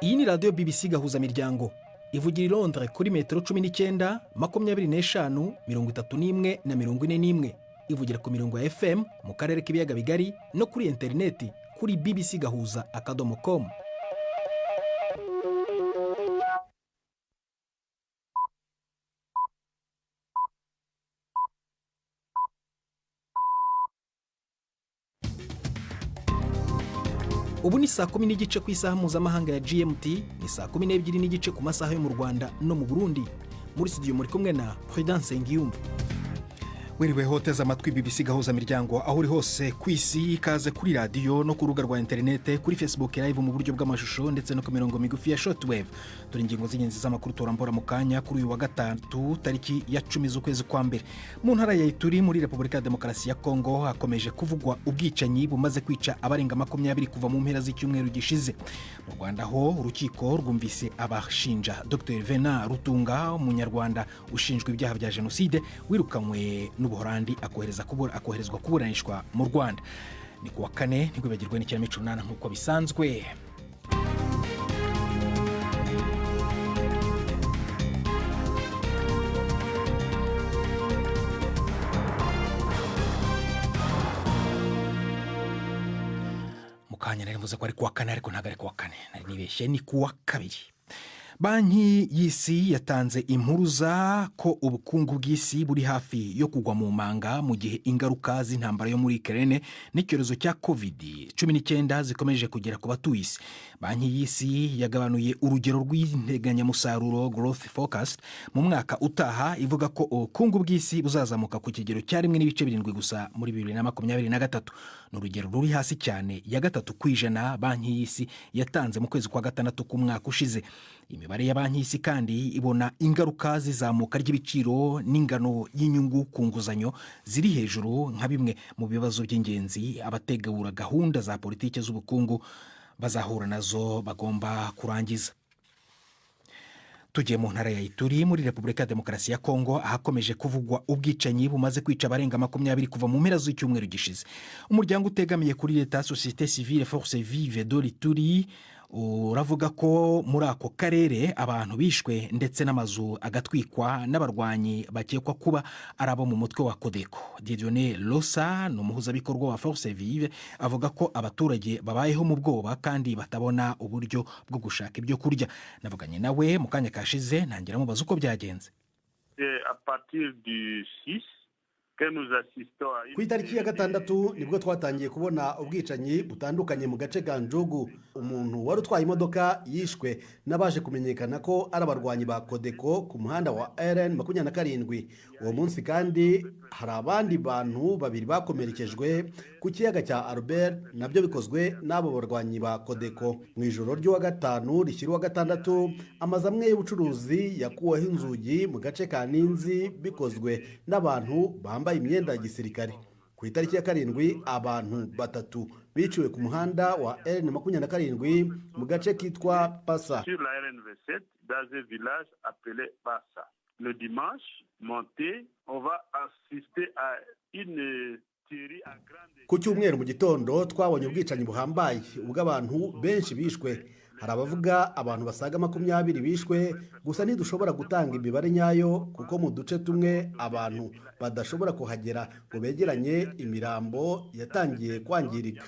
Iyi ni radiyo BBC Gahuzamiryango, ivugira i Londres kuri metero 19, 25, 31 na 41. Ivugira ku mirongo ya FM mu karere k'Ibiyaga Bigari no kuri interineti kuri bbcgahuza.com. Ubu ni saa 10:30 ku isaha mpuzamahanga ya GMT, ni saa 12:30 ku masaha yo mu Rwanda no mu Burundi. Muri studio muri kumwe na Prudence Nsengiyumva. Wiriwe hoteze amatwi BBC Gahuza Miryango aho uri hose ku isi. Ikaze kuri radiyo no ku rubuga rwa interinete, kuri Facebook Live mu buryo bw'amashusho, ndetse no ku mirongo migufi ya shortwave. Dore ingingo z'ingenzi z'amakuru turambura mu kanya kuri uyu wa gatatu, tariki ya 10 z'ukwezi kwa mbere. Mu ntara ya Ituri muri Repubulika ya Demokarasi ya Kongo hakomeje kuvugwa ubwicanyi bumaze kwica abarenga 20 kuva mu mpera z'icyumweru gishize. Mu Rwanda ho, urukiko rwumvise abashinja Dr Venant Rutunga, umunyarwanda ushinjwa ibyaha bya jenoside wirukanywe n'Ubuhorandi akoherezwa kuburanishwa mu Rwanda. Ni kuwa kane, ntiwibagirwe n'ikinamico Urunana nk'uko bisanzwe. Mu kanya nari mvuze ko ari kuwa kane, ariko ntabwo ari kuwa kane, nari nibeshye, ni kuwa kabiri. Banki y'Isi yatanze impuruza ko ubukungu bw'isi buri hafi yo kugwa mu manga, mu gihe ingaruka z'intambara yo muri Ukraine n'icyorezo cya Covid 19 zikomeje kugera ku batuye isi. Banki y'Isi yagabanuye urugero rw'integanyamusaruro, growth forecast, mu mwaka utaha, ivuga ko ubukungu bw'isi buzazamuka ku kigero cya 1.7 gusa muri 2023. Ni urugero ruri hasi cyane ya 3% Banki y'Isi yatanze mu kwezi kwa gatandatu k'umwaka ushize. Imibare ya Banki y'Isi kandi ibona ingaruka z'izamuka ry'ibiciro n'ingano y'inyungu ku nguzanyo ziri hejuru nka bimwe mu bibazo by'ingenzi abategura gahunda za politiki z'ubukungu bazahura nazo bagomba kurangiza. Tugiye mu ntara ya Ituri muri Repubulika ya Demokarasi ya Kongo, ahakomeje kuvugwa ubwicanyi bumaze kwica abarenga 20 kuva mu mpera z'icyumweru gishize. Umuryango utegamiye kuri leta, Société Civile Forces Vives de l'Ituri, uravuga ko muri ako karere abantu bishwe ndetse n'amazu agatwikwa n'abarwanyi bakekwa kuba ari abo mu mutwe wa Codeco. Dieudonné Losa ni umuhuzabikorwa wa Forces Vives, avuga ko abaturage babayeho mu bwoba kandi batabona uburyo bwo gushaka ibyo kurya. Navuganye nawe mu kanya kashize, ntangira mubaza uko byagenze. Ku itariki ya 6 nibwo twatangiye kubona ubwicanyi butandukanye mu gace ka Djugu. Umuntu wari utwaye imodoka yishwe n'abaje kumenyekana ko ari abarwanyi ba Codeco ku muhanda wa RN 27. Uwo munsi kandi hari abandi bantu babiri bakomerekejwe ku kiyaga cya Albert, nabyo bikozwe n'abo barwanyi ba Codeco. Mu ijoro ry'uwa gatanu rishyira uwa gatandatu, amazu amwe y'ubucuruzi yakuweho inzugi mu gace ka Ninzi, bikozwe n'abantu bambaye imyenda ya gisirikare. Ku itariki ya 7, abantu batatu biciwe ku muhanda wa RN 27 mu gace kitwa Pasa. Sur la RN27, dans un village appelé Bassa. Le dimanche, monté, on va assister à une tuerie à grande Ku cyumweru mu gitondo twabonye ubwicanyi buhambaye, ubwo abantu benshi bishwe. Hari abavuga abantu basaga 20 bishwe, gusa ntidushobora gutanga imibare nyayo kuko mu duce tumwe abantu badashobora kuhagera ngo begeranye imirambo yatangiye kwangirika,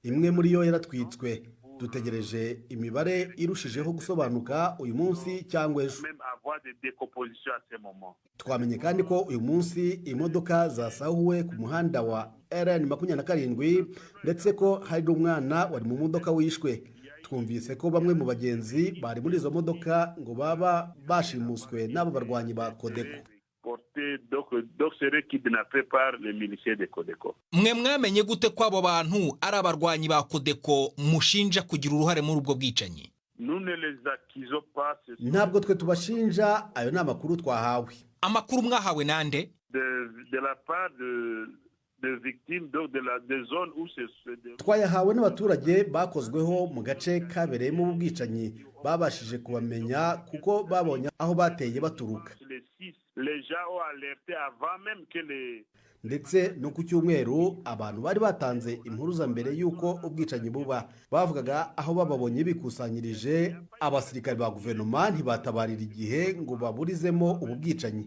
imwe muri yo yaratwitswe. Dutegereje imibare irushijeho gusobanuka uyu munsi cyangwa ejo. même avoir des décompositions à ce moment. Twamenye kandi ko uyu munsi imodoka zasahuwe ku muhanda wa RN 27, ndetse ko hari n'umwana wari mu modoka wishwe. Twumvise ko bamwe mu bagenzi bari muri izo modoka ngo baba bashimuswe n'abo barwanyi ba Codeco. Porté, donc seraient kidnappés par les miliciens de Codeco. Mwe mwamenye gute ko abo bantu ari abarwanyi ba Codeco mushinja kugira uruhare muri ubwo bwicanyi? Nous ne les accusons pas, ce sont Ntabwo twe tubashinja, ayo ni amakuru twahawe. Amakuru mwahawe nande? de la part de victimes, donc des zones où se déroule. Twayahawe n'abaturage bakozweho mu gace kabereyemo ubu bwicanyi, babashije kubamenya kuko babonye aho bateye baturuka. Les six, les gens ont alerté avant même que les, Ndetse no ku cyumweru abantu bari batanze impuruza mbere y'uko ubwicanyi buba, bavugaga aho bababonye bikusanyirije. Abasirikare ba guverinoma ntibatabarira igihe ngo baburizemo ubu bwicanyi.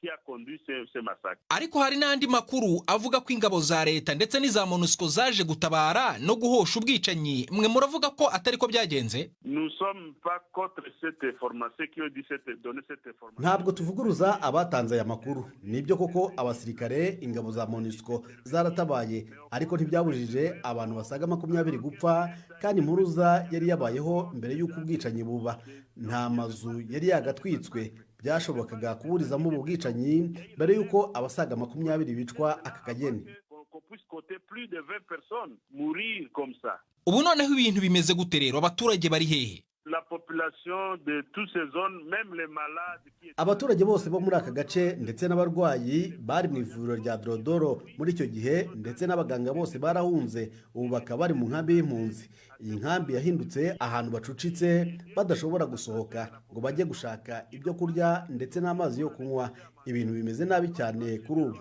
Qui a conduit ce massacre. Ariko hari n'andi makuru avuga ko ingabo za leta ndetse n'iza MONUSCO zaje gutabara no guhosha ubwicanyi. Mwe muravuga ko atari ko byagenze? Nous ne sommes pas contre cette information qui ont dit cette, donné cette information. Ntabwo tuvuguruza abatanze aya makuru. Nibyo koko, abasirikare, ingabo za MONUSCO zaratabaye, ariko ntibyabujije abantu basaga 20 gupfa, kandi impuruza yari yabayeho mbere y'uko ubwicanyi buba. Nta mazu yari yagatwitswe. Byashobokaga kuburizamo ubu bwicanyi mbere y'uko abasaga 20 bicwa aka kageni. Qu'on puisse compter plus de 20 personnes mourir comme ça. Ubu noneho ibintu bimeze gute rero? Abaturage bari hehe? La population de toutes ces zones, même les malades qui étaient Abaturage bose bo muri aka gace, ndetse n'abarwayi bari mu ivuriro rya Dorodoro muri icyo gihe, ndetse n'abaganga bose barahunze, ubu bakaba bari mu nkambi y'impunzi. Iyi nkambi yahindutse ahantu bacucitse, badashobora gusohoka ngo bajye gushaka ibyo kurya ndetse n'amazi yo kunywa. Ibintu bimeze nabi cyane kuri ubu.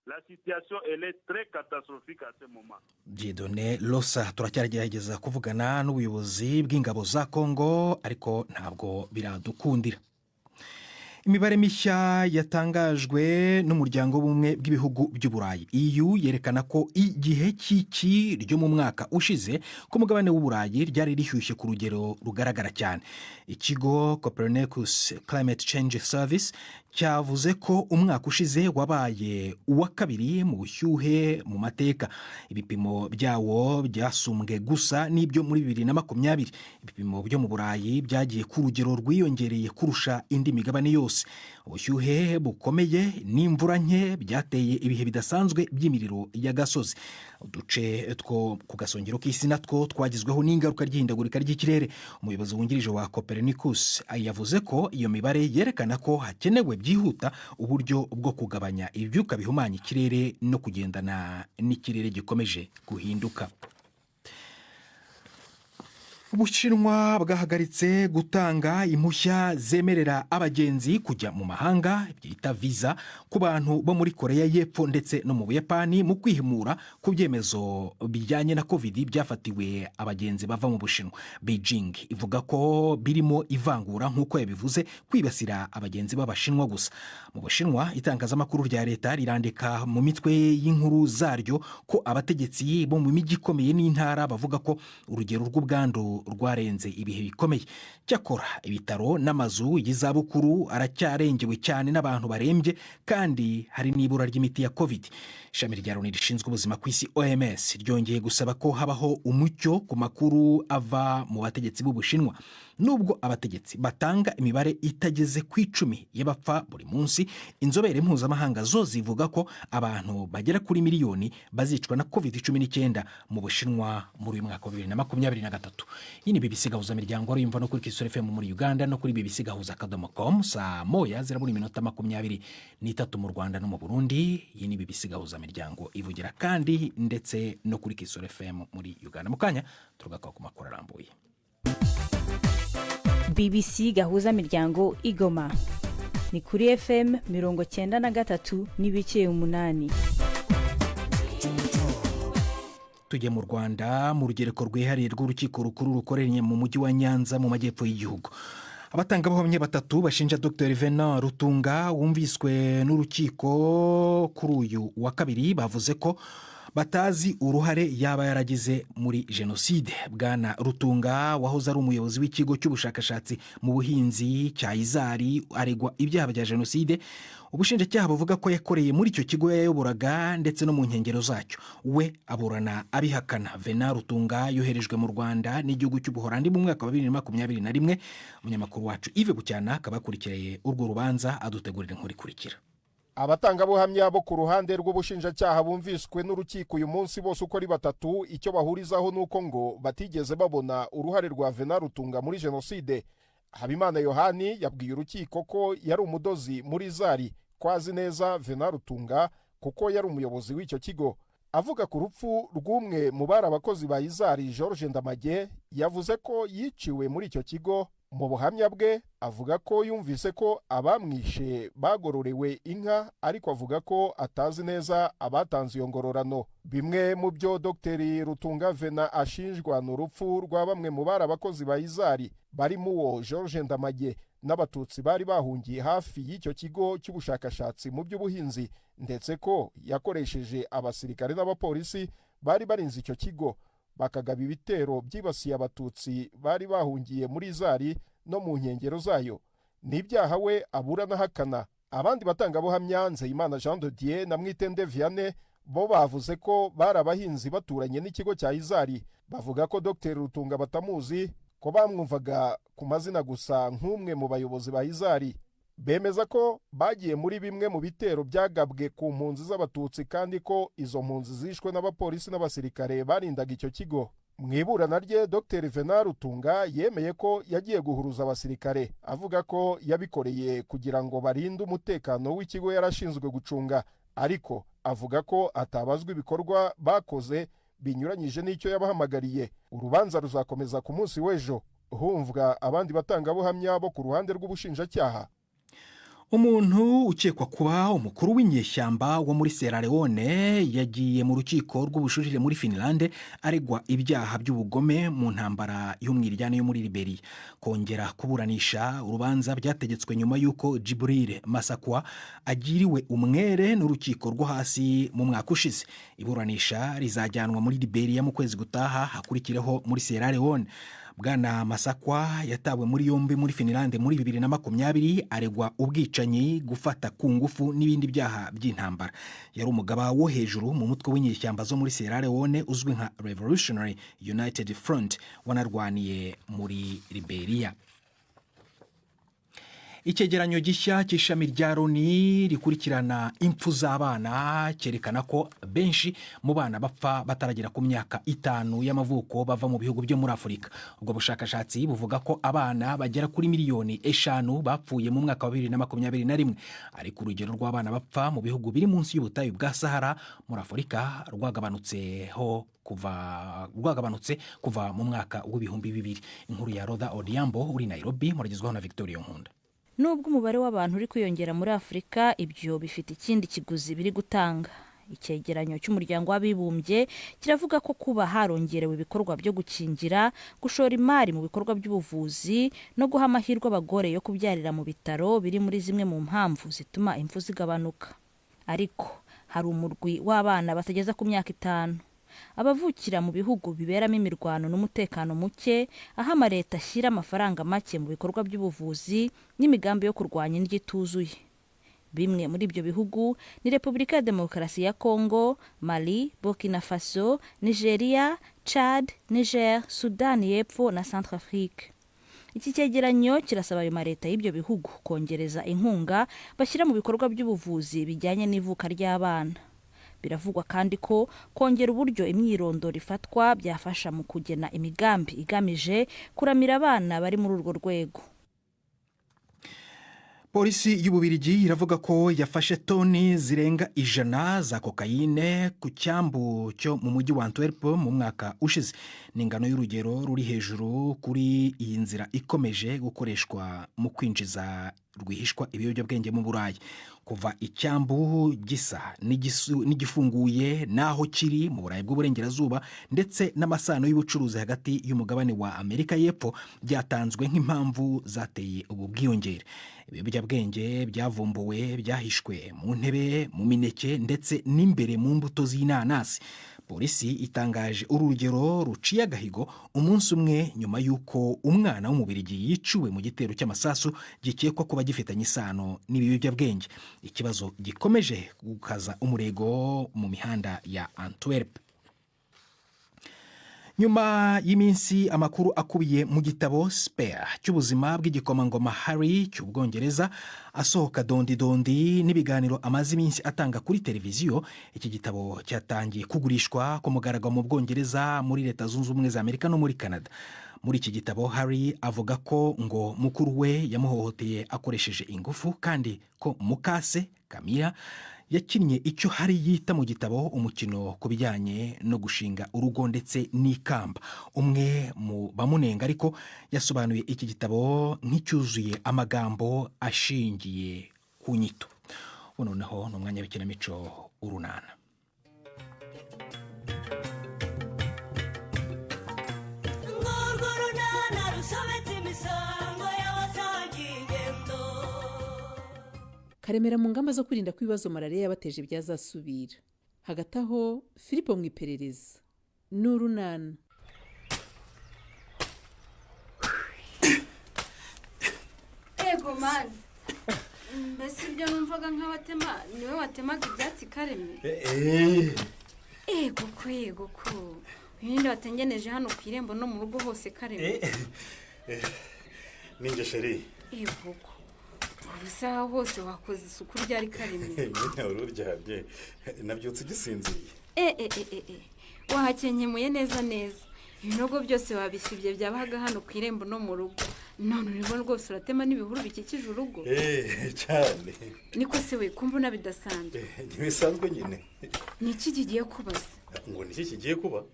La situation, elle est très catastrophique à ce moment. Dieudonné Losa, turacyagerageza kuvugana n'ubuyobozi bw'ingabo za Kongo, ariko ntabwo biradukundira. Imibare mishya yatangajwe n'Umuryango w'Ubumwe bw'Ibihugu by'Uburayi, EU, yerekana ko igihe cy'iki ryo mu mwaka ushize ku mugabane w'Uburayi ryari rishyushye ku rugero rugaragara cyane. Ikigo Copernicus Climate Change Service cyavuze ko umwaka ushize wabaye uwa kabiri mu bushyuhe mu mateka. Ibipimo byawo byasumbwe gusa n'ibyo muri 2020. Ibipimo byo mu Burayi byagiye ku rugero rwiyongereye kurusha indi migabane yose. Ubushyuhe bukomeye n'imvura nke byateye ibihe bidasanzwe by'imiriro y'agasozi. Uduce two ku gasongero k'isi natwo twagizweho n'ingaruka ry'ihindagurika ry'ikirere. Umuyobozi wungirije wa Copernicus yavuze ko iyo mibare yerekana ko hakenewe byihuta uburyo bwo kugabanya ibyuka bihumanya ikirere no kugendana n'ikirere gikomeje guhinduka. Ubushinwa bwahagaritse gutanga impushya zemerera abagenzi kujya mu mahanga, byita viza, ku bantu bo muri Koreya y'Epfo ndetse no mu Buyapani, mu kwihimura ku byemezo bijyanye na Covid byafatiwe abagenzi bava mu Bushinwa. Beijing ivuga ko birimo ivangura, nk'uko yabivuze, kwibasira abagenzi b'Abashinwa gusa. Mu Bushinwa, itangazamakuru rya leta rirandika mu mitwe y'inkuru zaryo ko abategetsi bo mu mijyi ikomeye n'intara bavuga ko urugero rw'ubwandu rwarenze ibihe bikomeye. Cyakora ibitaro n'amazu y'izabukuru aracyarengewe cyane n'abantu barembye, kandi hari n'ibura ry'imiti ya Covid. Ishami rya Loni rishinzwe ubuzima ku isi, OMS, ryongeye gusaba ko habaho umucyo ku makuru ava mu bategetsi b'Ubushinwa. Nubwo abategetsi batanga imibare itageze ku 10 y'abapfa buri munsi, inzobere mpuzamahanga zo zivuga ko abantu bagera kuri miliyoni bazicwa na Covid 19 mu Bushinwa muri uyu mwaka wa 2023. Iyi ni BBC Gahuza Miryango, yumva no kuri Kisoro FM muri Uganda no kuri bbcgahuza.com. Saa moya zirabura iminota 23 mu Rwanda no mu Burundi. Iyi ni BBC Gahuza Miryango, ivugira kandi ndetse no kuri Kisoro FM muri Uganda. Mu kanya turagaruka ku makuru arambuye. BBC Gahuza Miryango igoma ni kuri FM 93.8. Tujye mu Rwanda, mu Rugereko Rwihariye rw'Urukiko Rukuru rukorera mu mujyi wa Nyanza mu majyepfo y'igihugu. Abatangabuhamya batatu bashinja Dr Venant Rutunga wumviswe n'urukiko kuri uyu wa kabiri bavuze ko batazi uruhare yaba yaragize muri jenoside. Bwana Rutunga, wahoze ari umuyobozi w'ikigo cy'ubushakashatsi mu buhinzi cya IZAR, aregwa ibyaha bya jenoside ubushinjacyaha buvuga ko yakoreye muri icyo kigo yayoboraga ndetse no mu nkengero zacyo. We aburana abihakana. Venant Rutunga yoherejwe mu Rwanda n'igihugu cy'Ubuhorandi mu mwaka wa 2021. Umunyamakuru wacu Yves Bucyana akaba yakurikiranye urwo rubanza, adutegurira inkuru ikurikira. Abatangabuhamya bo ku ruhande rw'ubushinjacyaha bumviswe n'urukiko uyu munsi bose uko ari batatu, icyo bahurizaho ni uko ngo batigeze babona uruhare rwa Venant Rutunga muri jenoside. Habimana Yohani yabwiye urukiko ko yari umudozi muri IZAR, ko azi neza Venant Rutunga kuko yari umuyobozi w'icyo kigo. Avuga ku rupfu rw'umwe mu bari abakozi ba IZAR, George Ndamage, yavuze ko yiciwe muri icyo kigo. Mu buhamya bwe avuga ko yumvise ko abamwishe bagororewe inka, ariko avuga ko atazi neza abatanze iyo ngororano. Bimwe mu byo Dr Rutunga Venant ashinjwa ni urupfu rwa bamwe mu bari abakozi ba IZAR, barimo uwo George Ndamage n'Abatutsi bari bahungiye hafi y'icyo kigo cy'ubushakashatsi mu by'ubuhinzi, ndetse ko yakoresheje abasirikare n'abapolisi bari barinze icyo kigo bakagaba ibitero byibasiye Abatutsi bari bahungiye muri IZAR no mu nkengero zayo. N'ibyaha we aburana ahakana. Abandi batangabuhamya, Nzeyimana Jean de Dieu na Mwitende Vianney, bo bavuze ko bari abahinzi baturanye n'ikigo cya IZAR. Bavuga ko Dr Rutunga batamuzi, ko bamwumvaga ku mazina gusa nk'umwe mu bayobozi ba IZAR. Bemeza ko bagiye muri bimwe mu bitero byagabwe ku mpunzi z'Abatutsi, kandi ko izo mpunzi zishwe n'abapolisi n'abasirikare barindaga icyo kigo. Mu iburana rye, Dr Venant Rutunga yemeye ko yagiye guhuruza abasirikare, avuga ko yabikoreye kugira ngo barinde umutekano w'ikigo yarashinzwe gucunga, ariko avuga ko atabazwa ibikorwa bakoze binyuranyije n'icyo yabahamagariye. Urubanza ruzakomeza ku munsi w'ejo, humvwa abandi batangabuhamya bo ku ruhande rw'ubushinjacyaha. Umuntu ukekwa kuba umukuru w'inyeshyamba wo muri Sierra Leone yagiye mu rukiko rw'ubujurire muri Finland aregwa ibyaha by'ubugome mu ntambara y'umwiryane yo muri Liberia. Kongera kuburanisha urubanza byategetswe nyuma y'uko Jibril Masakwa agiriwe umwere n'urukiko rwo hasi mu mwaka ushize. Iburanisha rizajyanwa muri Liberia mu kwezi gutaha, hakurikireho muri Sierra Leone. Bwana Masakwa yatawe muri yombi muri Finland muri 2020, aregwa ubwicanyi, gufata ku ngufu n'ibindi byaha by'intambara. Yari umugaba wo hejuru mu mutwe w'inyeshyamba zo muri Sierra Leone uzwi nka Revolutionary United Front, wanarwaniye muri Liberia. Icyegeranyo gishya cy'ishami rya Loni rikurikirana impfu z'abana cyerekana ko benshi mu bana bapfa bataragera ku myaka 5 y'amavuko bava mu bihugu byo muri Afurika. Ubwo bushakashatsi buvuga ko abana bagera kuri miliyoni 5 bapfuye mu mwaka wa 2021, ariko urugero rw'abana bapfa mu bihugu biri munsi y'ubutayu bwa Sahara muri Afurika rwagabanutse kuva mu mwaka w'2000. Inkuru ya Roda Odiambo uri Nairobi muragezwaho na Victoria Nkunda. Nubwo umubare w'abantu uri kwiyongera muri Afurika, ibyo bifite ikindi kiguzi biri gutanga. Icyegeranyo cy'Umuryango w'Abibumbye kiravuga ko kuba harongerewe ibikorwa byo gukingira, gushora imari mu bikorwa by'ubuvuzi no guha amahirwe abagore yo kubyarira mu bitaro biri muri zimwe mu mpamvu zituma impfu zigabanuka. Ariko hari umurwi w'abana batageza ku myaka 5, abavukira mu bihugu biberamo imirwano n'umutekano muke, aho amaleta ashyira amafaranga make mu bikorwa by'ubuvuzi n'imigambi yo kurwanya indyo ituzuye. Bimwe muri ibyo bihugu ni Repubulika ya Demokarasi ya Kongo, Mali, Burkina Faso, Nigeria, Chad, Niger, Sudani y'Epfo na Centrafrique. Iki cyegeranyo kirasaba ayo maleta y'ibyo bihugu kongereza inkunga bashyira mu bikorwa by'ubuvuzi bijyanye n'ivuka ry'abana. Biravugwa kandi ko kongera uburyo imyirondoro ifatwa byafasha mu kugena imigambi igamije kuramira abana bari muri urwo rwego. Polisi y'Ububirigi iravuga ko yafashe toni zirenga 100 za kokayine ku cyambu cyo mu mujyi wa Antwerp mu mwaka ushize. Ni ingano y'urugero ruri hejuru kuri iyi nzira ikomeje gukoreshwa mu kwinjiza rwihishwa ibiyobyabwenge mu Burayi. Kuva icyambu gisa n'igifunguye n'aho kiri mu Burayi bw'Uburengerazuba, ndetse n'amasano y'ubucuruzi hagati y'umugabane wa Amerika y'Epfo, byatanzwe nk'impamvu zateye ubu bwiyongere. Ibiyobyabwenge byavumbuwe byahishwe mu ntebe, mu mineke ndetse n'imbere mu mbuto z'inanasi. Polisi itangaje uru rugero ruciye agahigo umunsi umwe nyuma y'uko umwana w'Umubirigi yiciwe mu gitero cy'amasasu gikekwa kuba gifitanye isano n'ibiyobyabwenge, ikibazo gikomeje gukaza umurego mu mihanda ya Antwerp. Nyuma y'iminsi amakuru akubiye mu gitabo Spare cy'ubuzima bw'igikomangoma Harry cy'Ubwongereza asohoka dondidondi n'ibiganiro amaze iminsi atanga kuri televiziyo, iki gitabo cyatangiye kugurishwa ku mugaragaro mu Bwongereza, muri Leta Zunze Ubumwe za Amerika no muri Canada. Muri iki gitabo, Harry avuga ko ngo mukuru we yamuhohoteye akoresheje ingufu, kandi ko mukase Camilla yakinnye icyo Harry yita mu gitabo umukino ku bijyanye no gushinga urugo ndetse n'ikamba. Umwe mu bamunenga ariko yasobanuye iki gitabo nk'icyuzuye amagambo ashingiye ku nyito. Ubu noneho ni umwanya w'ikinamico Urunana. Ngurwo runana rusobetse imisango y'abasangiye ingendo. Karemera mu ngamba zo kwirinda ko ibibazo malariya yabateje byazasubira. Hagati aho, Filipo mu iperereza ni Urunana. Ego mani, mbese ibyo numvaga nk'abatema, niwe watemaga ibyatsi, Kareme? Ego ko, yego ko, uyu ninde watengeneje hano ku irembo no mu rugo hose, Kareme? Ninjye, chérie. Ego ko, ubu isaha hose wakoze isuku ryari, Kareme? Nyine wari uryamye, nabyutse ugisinziriye. E e e e e, wahakenkemuye neza neza, ibinogo byose wabisibye byabaga hano ku irembo no mu rugo, none urimo rwose uratema n'ibihuru bikikije urugo. Eee, cyane. Niko se we, kumva unabidasanzwe? Ntibisanzwe nyine. Ni iki kigiye kubaza? Ngo ni iki kigiye kuba?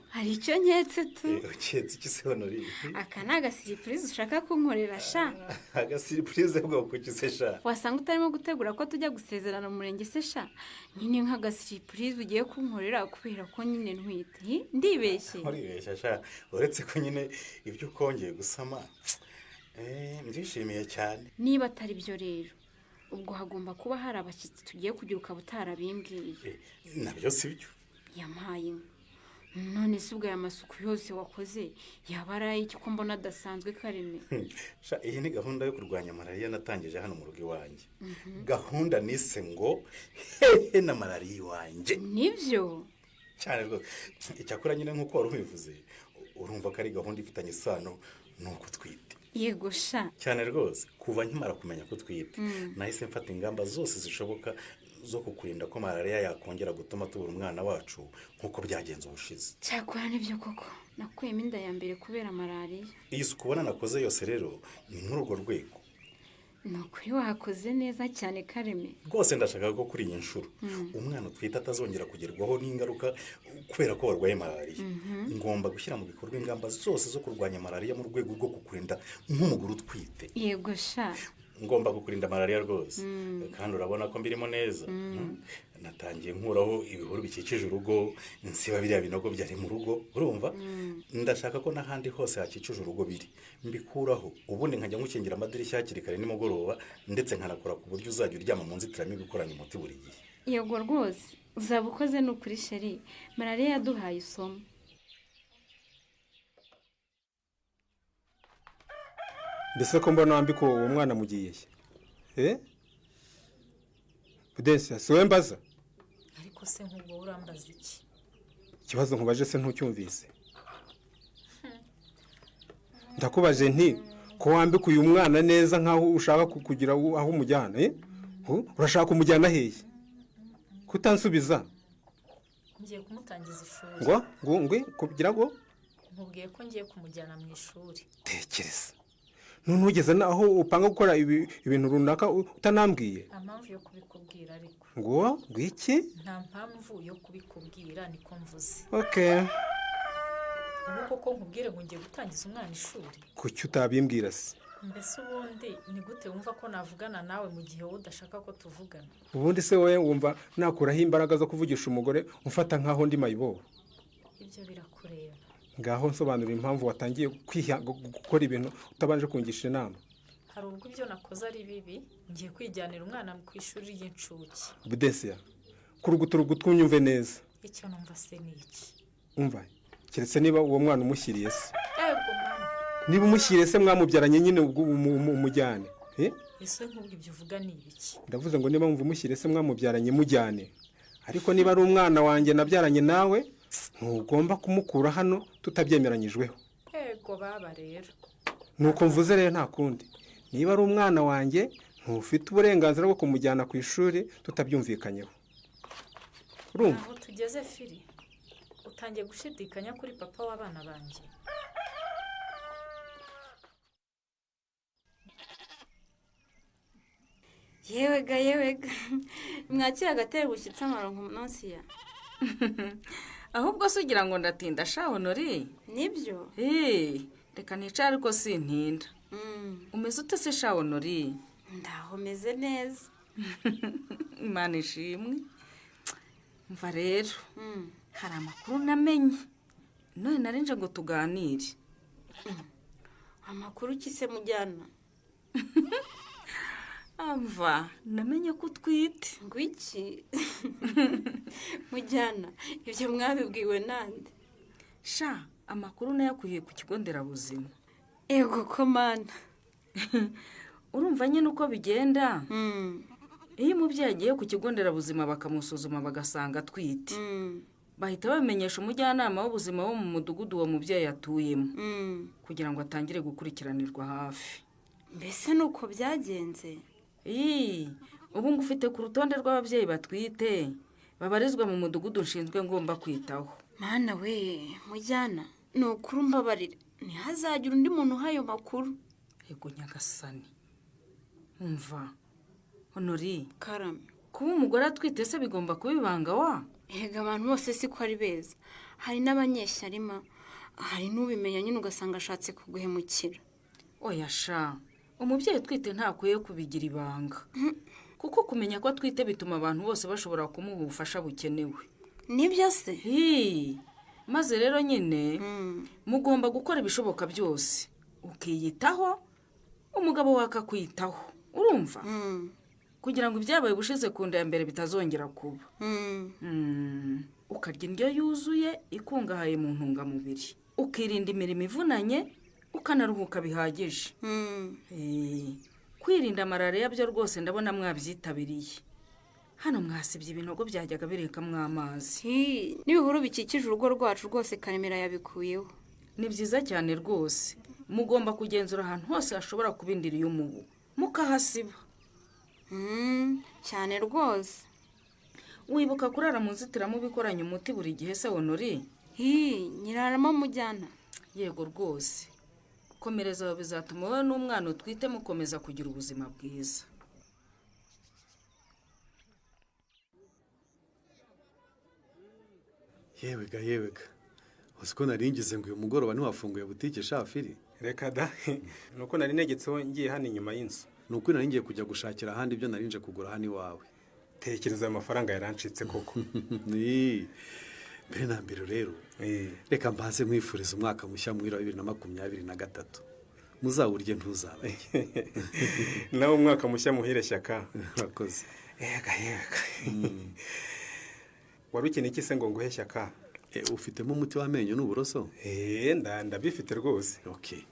Hari icyo nketse tu. Uketse iki se, Honori? Aka ni agasurprise ushaka kunkorera sha. Agasurprise bwoko ki se sha? Wasanga utarimo gutegura ko tujya gusezerana mu murenge se sha? Nyine nk'agasurprise ugiye kunkorera kubera ko nyine ntwite. Hi, ndibeshye? Uribeshya sha, uretse ko nyine ibyo ukongeye gusama mbyishimiye cyane. Niba atari byo rero, ubwo hagomba kuba hari abashyitsi tugiye kugira ukaba utarabimbwiye. Nabyo si byo. Yampaye inka! None se ubwo aya masuku yose wakoze yaba ari ay'iki, ko mbona adasanzwe, Kareme? Sha, iyi ni gahunda yo kurwanya malariya natangije hano mu rugo iwanjye, gahunda nise ngo "Hehe na malariya iwanjye". Nibyo? Cyane rwose. Icyakora nyine nk'uko wari ubivuze, urumva ko ari gahunda ifitanye isano n'uko utwite. Yego sha. Cyane rwose. Kuva nkimara kumenya ko utwite, nahise mfata ingamba zose zishoboka zo kukurinda ko malariya yakongera gutuma tubura umwana wacu nk'uko byagenze ubushize. Cyakora nibyo koko, nakuyemo inda ya mbere kubera malariya. Iyi suku ubona nakoze yose rero ni muri urwo rwego. Ni ukuri wakoze neza cyane, Kareme. Rwose ndashaka ko kuri iyi nshuro umwana utwite atazongera kugerwaho n'ingaruka kubera ko warwaye malariya. Ngomba gushyira mu bikorwa ingamba zose zo kurwanya malariya mu rwego rwo kukurinda nk'umugore utwite. Yego sha. Ngomba kukurinda malariya rwose, kandi urabona ko mbirimo neza. Natangiye nkuraho ibihuru bikikije urugo, nsiba biriya binogo byari mu rugo. Urumva, ndashaka ko n'ahandi hose hakikije urugo biri mbikuraho, ubundi nkajya ngukingira amadirishya hakiri kare nimugoroba, ndetse nkanakora ku buryo uzajya uryama mu nzitiramibu ikoranye umuti buri gihe. Yego rwose, uzaba ukoze. Ni ukuri chéri, malariya yaduhaye isomo. Mbese ko mbona wambika uwo mwana, mugiye he? Budensi, si wowe mbaza. Ariko se nk'ubwo urambaza iki? Ikibazo nkubaje se ntucyumvise? Ndakubaje nti ko wambika uyu mwana neza nk'aho ushaka kugira aho umujyana, eh? Urashaka kumujyana hehe kutansubiza? Ngiye kumutangiza ishuri. Ngo kugira ngo? Nkubwiye ko ngiye kumujyana mu ishuri. Tekereza none ugeze naho upanga gukora ibintu runaka utanambwiye. Nta mpamvu yo kubikubwira ariko. Ngo iki? Nta mpamvu yo kubikubwira, niko mvuze. Okay. Ubu koko nkubwire ngo ngiye gutangiza umwana ishuri? Kuki utabimbwira se? Mbese ubundi ni gute wumva ko navugana nawe mu gihe wowe udashaka ko tuvugana? Ubundi se wowe wumva nakuraho imbaraga zo kuvugisha umugore umfata nk'aho ndi mayibobo? Ibyo birakureba. Ngaho nsobanurira impamvu watangiye gukora ibintu utabanje kungisha inama. Hari ubwo ibyo nakoze ari bibi? Ngiye kwijyanira umwana ku ishuri ry'incuke. Budesiya, kurugutura ugutwi unyumve neza. Icyo numva se ni iki? Umva, keretse niba uwo mwana umushyiriye se. Ego mwana. Niba umushyiriye se mwamubyaranye nyine, ubwo umujyane. Eh? Ese nk'ubwo ibyo uvuga ni ibiki? Ndavuze ngo niba wumva umushyiriye se mwamubyaranye, mujyane, ariko niba ari umwana wanjye nabyaranye nawe, ntugomba kumukura hano tutabyemeranyijweho. Ego baba rero. Nuko mvuze rero, nta kundi. Niba ari umwana wanjye, ntufite uburenganzira bwo kumujyana ku ishuri tutabyumvikanyeho, urumva? Aho tugeze, Firi, utangiye. Utangiye gushidikanya kuri papa w'abana banjye? Yewega yewega, mwakira agatebe gushyitse amaronko munsi ya. Ahubwo se ugira ngo ndatinda sha Honori? Nibyo. Reka nicare ariko sintinda. Umeze ute se sha Honori? Ndaho meze neza. Imana ishimwe. Mva rero, hari amakuru namenye none narinje ngo tuganire. Amakuru ki se mujyana? Amva, namenye ko utwite. Ngo iki? Mujyana, ibyo mwabibwiwe nande? Sha, amakuru nayakuye ku kigo nderabuzima. Ego ko mana. Urumva nyine uko bigenda? Iyo umubyeyi agiye ku kigo nderabuzima bakamusuzuma bagasanga atwite, bahita bamenyesha umujyanama w'ubuzima wo mu mudugudu uwo mubyeyi atuyemo, kugira ngo atangire gukurikiranirwa hafi. Mbese nuko byagenze? Ubu ngufite ku rutonde rw'ababyeyi batwite babarizwa mu mudugudu nshinzwe ngomba kwitaho. Mana we, mujyana, ni ukuri mbabarira, ntihazagira undi muntu uha ayo makuru. Yego nyagasani. Umva Honori, karame, kuba umugore atwite se bigomba kuba ibanga wa? Erega abantu bose siko ari beza, hari n'abanyeshyarima, hari n'ubimenya nyine ugasanga ashatse kuguhemukira. Oya sha, umubyeyi utwite ntakwiye kubigira ibanga, kuko kumenya ko atwite bituma abantu bose bashobora kumuha ubufasha bukenewe. Nibyo se? Maze rero nyine mugomba gukora ibishoboka byose ukiyitaho, umugabo wawe akakwitaho, urumva? Kugira ngo ibyabaye ubushize ku nda ya mbere bitazongera kuba. Ukarya indyo yuzuye ikungahaye mu ntungamubiri, ukirinda imirimo ivunanye, ukanaruhuka bihagije. Kwirinda malariya byo rwose ndabona mwabyitabiriye. Hano mwasibye ibinogo byajyaga birekamo amazi. N'ibihuru bikikije urugo rwacu rwose Karemera yabikuyeho. Ni byiza cyane rwose. Mugomba kugenzura ahantu hose hashobora kuba indiri y'umubu, mukahasiba. Cyane rwose. Wibuka kurara mu nzitiramubu ikoranye umuti buri gihe se Honori? Nyiraramo mujyana. Yego rwose. Komereza aho, bizatuma wowe n'umwana utwite mukomeza kugira ubuzima bwiza. Yewega yewega, uzi ko naringize ngo uyu mugoroba ntiwafunguye butike shafiri? Reka da, nuko nari negetseho ngiye hano inyuma y'inzu. Nuko nari ngiye kujya gushakira ahandi ibyo narinje kugura hano iwawe. Tekereza ayo mafaranga yarancitse koko. Mbere na mbere rero, reka mbanze nkwifuriza umwaka mushya muhira wa 2023. Muzawurye ntuzabarye. Nawe umwaka mushya muhire Shyaka. Urakoze. Yega yega. Wari ukeneye iki se ngo nguhe Shyaka? Ufitemo umuti w'amenyo n'uburoso? Ndabifite rwose. Okay.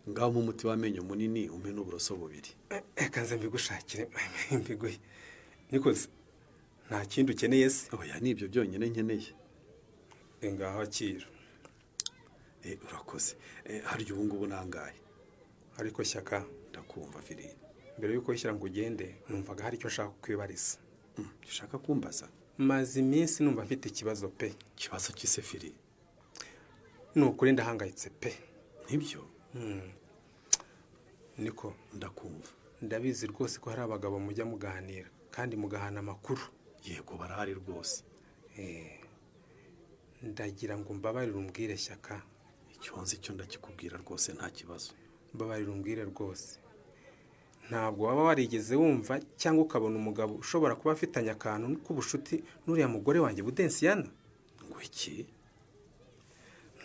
Ngaho mu muti w'amenyo munini umpe n'uburoso bubiri. Reka nze mbigushakire mbiguhe. Nikoze, nta kindi ukeneye se? Oya, ni ibyo byonyine nkeneye. Ngaho akira. Urakoze. Harya ubu ngubu nangaye? Ariko Shyaka, ndakumva Fili. Mbere yuko wishyira ngo ugende, numvaga hari icyo nshaka kukwibariza. Ushaka kumbaza? Maze iminsi numva mfite ikibazo pe. Ikibazo cy'ise Fili? Ni ukuri ndahangayitse pe. Nibyo? Niko, ndakumva. Ndabizi rwose ko hari abagabo mujya muganira kandi mugahana amakuru. Yego barahari rwose. Ndagira ngo mbabarire umbwire Shyaka. Icyo nzi cyo ndakikubwira rwose nta kibazo. Mbabarire umbwire rwose. Ntabwo waba warigeze wumva cyangwa ukabona umugabo ushobora kuba afitanye akantu k'ubushuti n'uriya mugore wanjye Budensiyana? Ngo iki?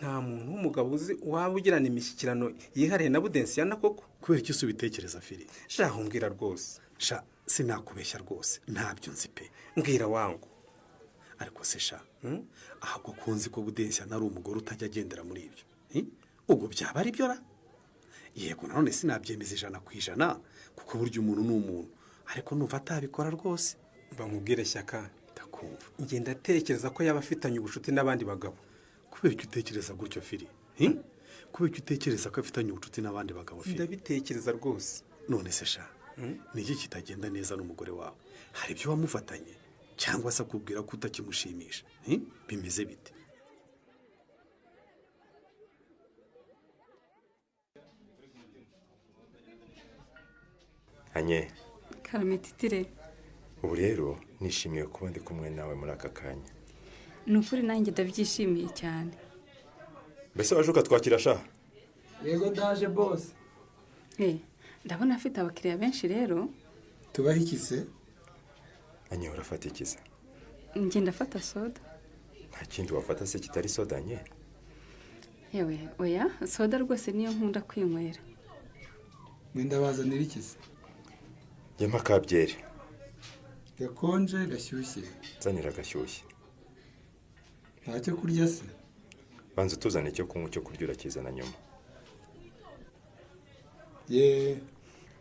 Nta muntu w'umugabo uzi waba ugirana imishyikirano yihariye na Budensiyana koko? Kubera iki ubitekereza Fili? Sha umbwira rwose. Sha sinakubeshya rwose, ntabyo nzi pe. Mbwira wangu. Ariko se sha, ahubwo kunzi ko Budensiyana ari umugore utajya agendera muri ibyo. Ubwo byaba ari byo ra? Yego nanone sinabyemeza 100% kuko burya umuntu ni umuntu, ariko numva atabikora rwose. Bamubwire Shyaka. Ndakumva. Ngenda atekereza ko yaba afitanye ubucuti n'abandi bagabo. Kubera icyo utekereza gutyo Fili? Kubera icyo utekereza ko afitanye ubucuti n'abandi bagabo Fili? Ndabitekereza rwose. None se sha, ni iki kitagenda neza n'umugore wawe? Hari ibyo wamufatanye cyangwa se akubwira ko utakimushimisha? Bimeze bite? Anye. Karame, Titire. Ubu rero nishimiye kuba ndi kumwe nawe muri aka kanya. Ni ukuri, nanjye ndabyishimiye cyane. Mbese waje ukatwakira sha? Yego, ndaje bose. Ndabona afite abakiriya benshi rero. Tubahe iki se? Anye, urafata iki se? Njye ndafata soda. Nta kindi wafata se kitari soda, Anye? Yewe, oya, soda rwose niyo nkunda kwinywera. Mwe ndabazanira iki se? Yema ka byeri. Gakonje, gashyushye? Nzanira agashyushye. Ntacyo kurya se? Banza utuzane icyo kunywa, icyo kurya urakizana nyuma. Ye.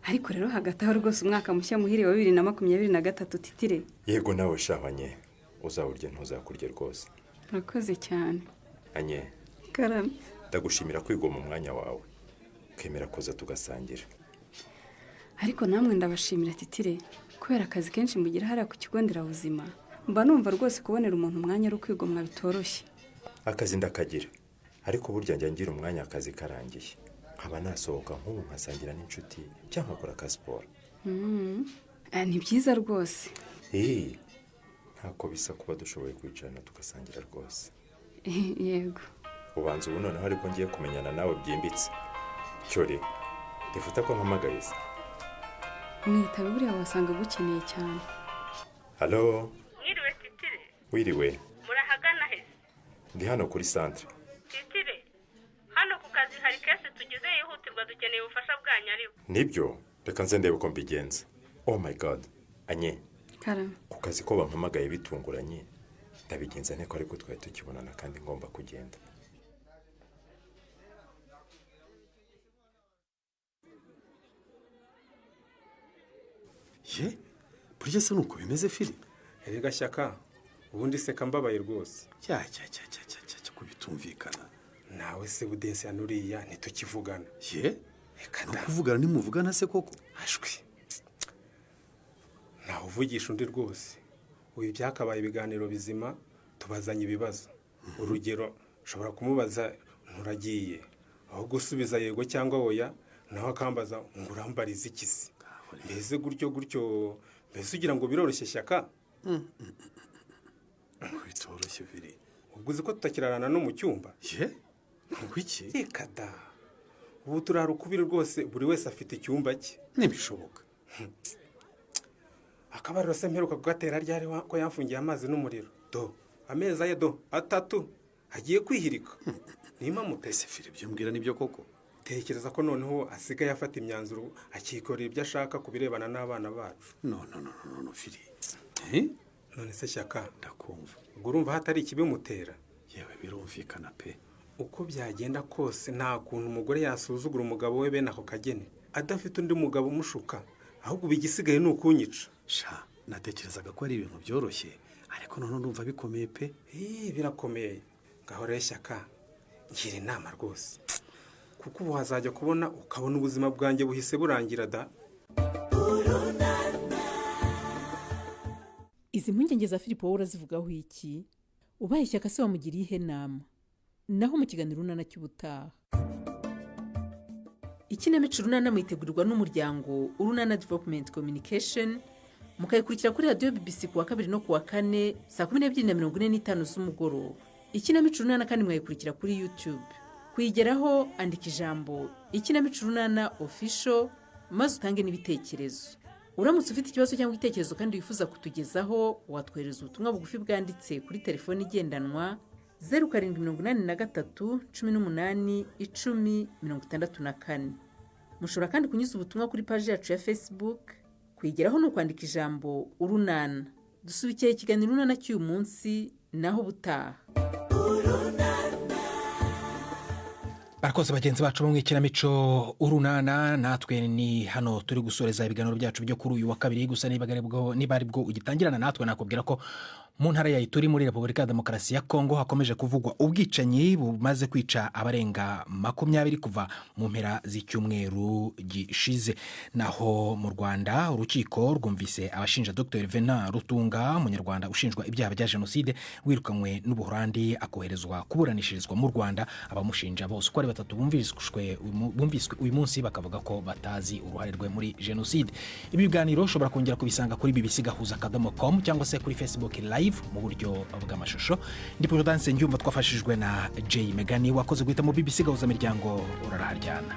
Ariko rero hagati aho rwose, umwaka mushya muhire wa 2023, Titire. Yego, nawe sha Anye, uzawurye ntuzakurye rwose. Murakoze cyane. Anye. Karame. Ndagushimira kwigomwa umwanya wawe ukemera kuza tugasangira. Ariko namwe ndabashimira, Titire, kubera akazi kenshi mugira hariya ku kigo nderabuzima. Mba numva rwose kubonera umuntu umwanya ari ukwigomwa bitoroshye. Akazi ndakagira, ariko burya njya ngira umwanya akazi karangiye, nkaba nasohoka nk'ubu nkasangira n'inshuti cyangwa nkakora ka siporo. Ni byiza rwose. Eee, ntako bisa kuba dushoboye kwicarana tugasangira rwose. Yego. Ubanza ubu noneho aribwo ngiye kumenyana nawe byimbitse. Cyore, rifata ko mpamagaye se. Mwitabe, buriya wasanga agukeneye cyane. Halo? Mwiriwe, Titire. Wiriwe. Murahagana he? Ndi hano kuri santere. Titire, hano ku kazi hari case tugize yihutirwa, dukeneye ubufasha bwanyu ariko. Nibyo, reka nze ndebe uko mbigenza. Oh my God, Anye. Karame. Ku kazi ko bampamagaye bitunguranye, ndabigenza nteko? Ariko twari tukibonana kandi ngomba kugenda. Ye, burya se nuko bimeze, Fili? Erega Shyaka, ubundi seka mbabaye rwose. Cya cya cya cya cya cya cya, ko bitumvikana. Nawe se Budensi, nuriya ntitukivugana. Ye, no kuvugana ntimuvugana se koko? Ashwi, ntawe uvugisha undi rwose. Ubu byakabaye ibiganiro bizima, tubazanye ibibazo. Urugero, nshobora kumubaza nturagiye, aho gusubiza yego cyangwa oya, nawe akambaza ngo urambarize iki se? Mbese gutyo gutyo. Mbese ugira ngo biroroshye, Shyaka? Bitoroshye, Fili. Ubwo uzi ko tutakirarana no mu cyumba? Ye, iki? Reka da, ubu turara ukubiri rwose, buri wese afite icyumba cye. Ntibishoboka. Akabariro se mperuka kugatera ryari, ko yamfungiye amazi n'umuriro? Do amezi aye do 3 agiye kwihirika. Niba mutese, Fili, ibyo mbwira nibyo koko? Tekereza ko noneho asigaye afata imyanzuro, akikorera ibyo ashaka ku birebana n'abana bacu. No, no, no, no, no, Fili. None se Shyaka? Ndakumva. Ubwo urumva hatari ikibimutera? Yewe, birumvikana pe. Uko byagenda kose, nta kuntu umugore yasuzugura umugabo we bene ako kageni adafite undi mugabo umushuka. Ahubwo ubu igisigaye ni ukunyica. Sha, natekerezaga ko ari ibintu byoroshye, ariko noneho ndumva bikomeye pe. Birakomeye. Ngaho rero Shyaka, ngira inama rwose, kuko ubu wazajya kubona ukabona ubuzima bwanjye buhise burangira da. Izi mpungenge za Filipo wowe urazivugaho iki? Ubaye Ishyaka se wamugiriye ihe nama? Naho mu kiganiro Urunana cy'ubutaha. Ikinamico Urunana muyitegurirwa n'umuryango Urunana Development Communication, mukayikurikira kuri radiyo BBC ku wa kabiri no ku wa kane saa 12:45 z'umugoroba. Ikinamico Urunana kandi mwayikurikira kuri YouTube. Kuyigeraho, andika ijambo "Ikinamico Urunana Official" maze utange n'ibitekerezo. Uramutse ufite ikibazo cyangwa igitekerezo kandi wifuza kutugezaho, watwohereza ubutumwa bugufi bwanditse kuri telefoni igendanwa 0783181064. Mushobora kandi kunyuza ubutumwa kuri paji yacu ya Facebook. Kuyigeraho ni ukwandika ijambo "Urunana". Dusubikiye ikiganiro Urunana cy'uyu munsi, naho ubutaha. Barakoze bagenzi bacu bo mu ikinamico Urunana. Natwe ni hano turi gusoreza ibiganiro byacu byo kuri uyu wa kabiri. Gusa niba ari bwo ugitangirana natwe, nakubwira ko Mu ntara ya Ituri muri Repubulika ya Demokarasi ya Kongo hakomeje kuvugwa ubwicanyi bumaze kwica abarenga 20 kuva mu mpera z'icyumweru gishize. Naho mu Rwanda, urukiko rwumvise abashinja Dr Venant Rutunga, umunyarwanda ushinjwa ibyaha bya jenoside wirukanywe n'Ubuholandi akoherezwa kuburanishirizwa mu Rwanda. Abamushinja bose uko ari batatu bumviswe uyu munsi, bakavuga ko batazi uruhare rwe muri jenoside. Ibi biganiro ushobora kongera kubisanga kuri bbc.com cyangwa se kuri Facebook Live mu buryo bw'amashusho. Ndi Prudence Ndyumva, twafashijwe na Jay Megani. Wakoze guhitamo BBC Gahuza Miryango, uraraharyana.